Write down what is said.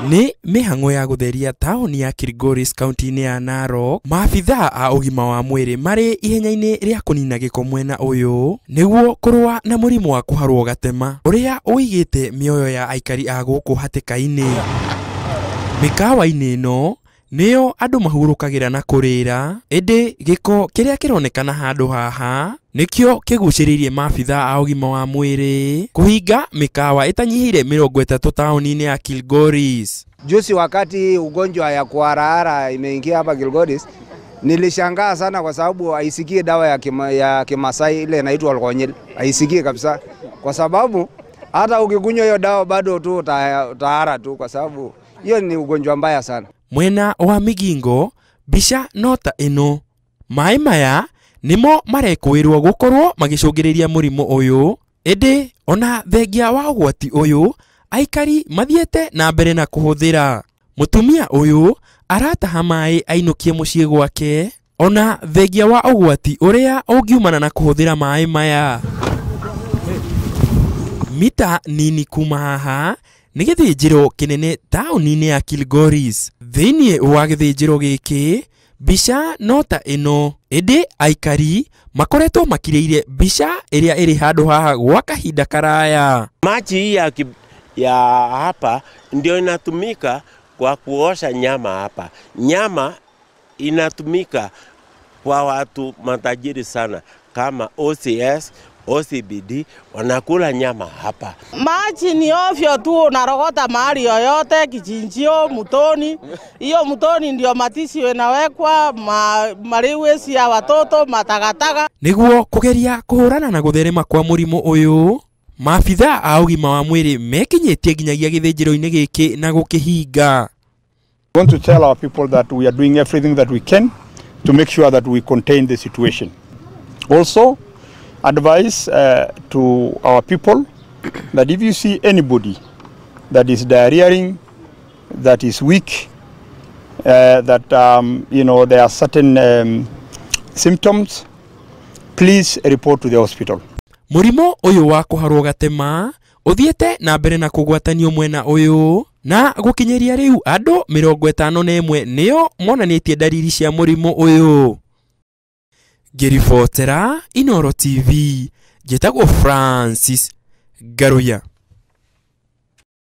Nĩ mĩhang'o ya gũtheria taũni ya Kilgoris kaunti-inĩ ya Narok. Maabithaa a ũgima wa mwĩrĩ marĩ ihenya-inĩ rĩa kũnina gĩko mwena ũyũ nĩguo kũrũa na mũrimũ wa kũharwo gatema ũrĩa ũigĩte mĩoyo ya aikari a gũkũ hatĩka-inĩ. Mĩkawa-inĩ ĩno nĩyo andũ mahurũkagĩra na kũrĩra, ĩndĩ gĩko kĩrĩa kĩronekana handũ haha nĩkĩo kĩgucĩrĩirie maabithaa a ũgima wa mwĩrĩ kũhinga mĩkawa ĩtanyihĩire 30 taũni-inĩ ya Kilgoris. Juzi wakati ugonjwa ya kuharahara imeingia hapa Kilgoris, nilishangaa sana kwa sababu haisikii dawa ya Kimasai ile inaitwa Olkonyil. Haisikii kabisa, kwa sababu hata ukikunywa hiyo dawa bado tu utahara tu, kwa sababu hiyo ni ugonjwa mbaya sana. Mwena wa Migingo mbica no ta ĩno. Maĩ maya nĩmo marekũĩrwo gũkorwo magĩcũngĩrĩria mũrimũ ũyũ, ĩndĩ ona thengia wa ũgwati ũyũ aikari mathiĩte na mbere na kũhũthĩra. Mũtumia ũyũ arataha maĩ ainũkie mũciĩ gwake ona thengia wa ũgwati ũrĩa ũngiumana na kũhũthĩra maĩ maya. Mita nini kuma haha nĩ gĩthĩnjĩro kĩnene taũni-inĩ ya Kilgoris. Thĩinĩ wa gĩthĩnjĩro gĩkĩ mbica no ta ĩno, ĩndĩ aikari makoretwo makirĩire mbica ĩrĩa ĩrĩ handũ haha gwa kahinda karaya. Maji hii ya hapa ndio inatumika kwa kuosha nyama hapa. Nyama inatumika kwa watu matajiri sana kama OCS, OCBD wanakula nyama hapa. Maji ni ovyo tu, unarogota mahali yoyote, kichinjio, mtoni. Hiyo mtoni ndio matisi inawekwa, mariwesi ya watoto, matakataka. Nĩguo kũgeria kũhũrana na gũtherema kwa mũrimũ ũyũ, maabithaa a ũgima wa mwĩrĩ mekinyĩtie nginyagia gĩthĩnjĩro-inĩ gĩkĩ na gũkĩhinga. We want to tell our people that we are doing everything that we can to make sure that we contain the situation. Also, advice to our people that if you see anybody that is diarrheaing, that is weak, that you know, there are certain symptoms, please report to the hospital. Mũrimũ ũyũ wa kũharwo gatema ũthiĩte na mbere na kũgwatanio mwena ũyũ na gũkinyĩria rĩu andũ 51 nĩo monanĩtie ndariri cia mũrimũ ũyũ. Ngĩribotera Inooro TV, njĩtagwo Francis Ngaruiya.